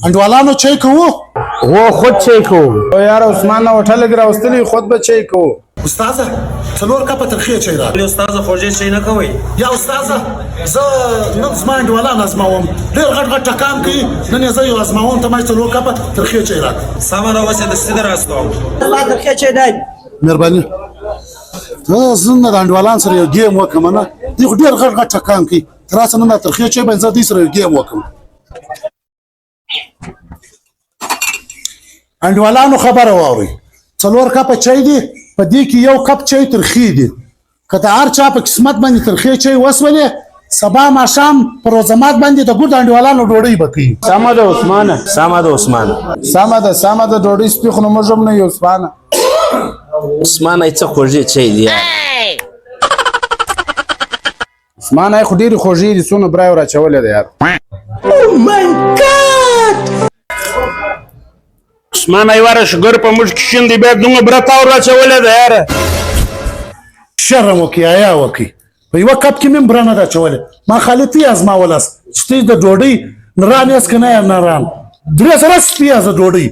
انډوالانو چای کوو؟ هو، خود چای کوو. او یاره عثمان، هوټل دې راوستلی، خود به چای کوو. استاذه، څلور کپه ترخې چای راکړه. استاذه، خوږې چای نه کوئ؟ یا استاذه، زه نن زما انډوالان ازموم، ډېر غټ غټ ټکان کوي. نن یې زه یو ازموم، ته ما څلور کپه ترخې چای راکړه. سمه ده، اوس یې دستي در استوم. ما ترخې چای دی. مهرباني. زه نن د انډوالان سره یو game وکړم. نه، دوی خو ډېر غټ غټ ټکان کوي. تر اوسه نن ترخې چای باندې زه دوی سره یو game وکړم. انډوالانو، خبره واورئ. څلور کپه چای دي، په دې کې یو کپ چای ترخې دي. که د هر چا په قسمت باندې ترخې چای وسولې، سبا ماښام پر روزه مات باندې د ګرد انډوالانو ډوډۍ به کوي. سمه ده عثمانه. سمه ده عثمانه. سمه ده، سمه ده. ډوډۍ سپي خو نو موږ هم نه یو عثمانه. عثمانه، څه خوږې چای دی یار. عثمانه، خو ډېرې خوږې دي، څونه برای ور اچولې ده یار. عثمان ایواره، شګر په موږ کې شین دی، بیا دومره برتا ور اچولې ده یاره. شرم وکړي، حیا وکړي. په یوه کپ کې مې هم بره نه ده اچولې. ما خالي تی ازماولاست چې تی د ډوډۍ نران یاست که نه یا نران. 3 سره سپي یاست د ډوډۍ.